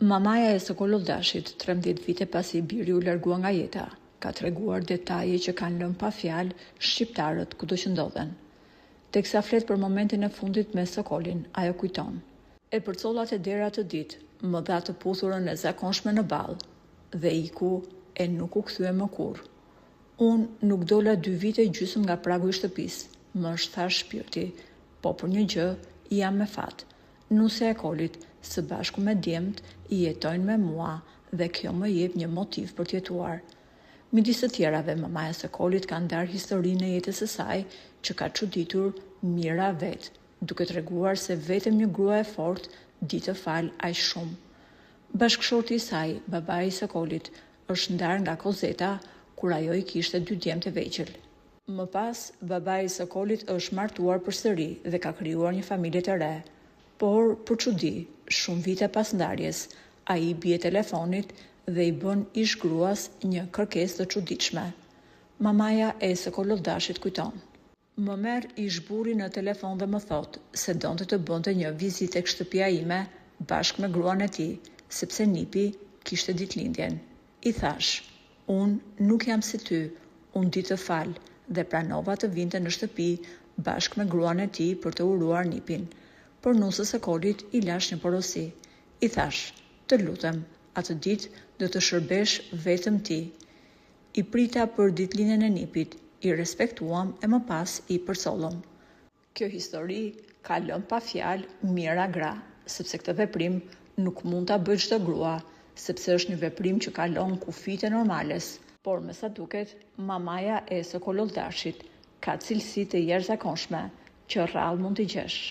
Mamaja e Sokol Olldashit, 13 vite pasi i biri u largua nga jeta, ka treguar detaje që kanë lënë pa fjalë shqiptarët kudo që ndodhen. Teksa flet për momentin e fundit me Sokolin, ajo kujton. E përcolla te dera atë ditë, më dha të puthurën e zakonshme në ballë dhe iku e nuk u kthye më kurrë. Unë nuk dola dy vite e gjysmë nga pragu i shtëpisë, më është tharë shpirti, po për një gjë jam me fat. Nusja e Kolit, së bashku me djemtë, jetojnë me mua dhe kjo më jep një motiv për të jetuar. Midis të tjerave, mamaja e Sokolit ka ndarë historinë e jetës së saj që ka çuditur mijëra vetë, duke treguar se vetëm një grua e fortë di të falë aq shumë. Bashkëshorti i saj, babai i Sokolit, është ndarë nga Kozeta kur ajo i kishte dy djemtë e vegjël. Më pas, babai i Sokolit është martuar përsëri dhe ka krijuar një familje të re. Por, për çudi, shumë vite pas ndarjes, ai i bie telefonit dhe i bën ish-gruas një kërkesë të çuditshme. Mamaja e Sokol Olldashit kujton. Më merr ish-burri në telefon dhe më thotë se donte të bënte një vizitë tek shtëpia ime bashkë me gruan e tij, sepse nipi kishte ditëlindjen. I thashë, Unë nuk jam si ty, unë di të fal dhe pranova të vinte në shtëpi bashkë me gruan e tij për të uruar nipin. Por nuses së Kolit i lashë një porosi. I thashë, Të lutem, atë ditë do të shërbesh vetëm ti. I prita për ditëlindjen e nipit, i respektuam e më pas i përcollëm. Kjo histori ka lënë pa fjalë mijëra gra, sepse këtë veprim nuk mund ta bëjë çdo grua, sepse është një veprim që kalon kufijtë e normales. Por me sa duket, mamaja e Sokol Olldashit ka cilësi të jashtëzakonshme që rrallë mund t'i gjesh.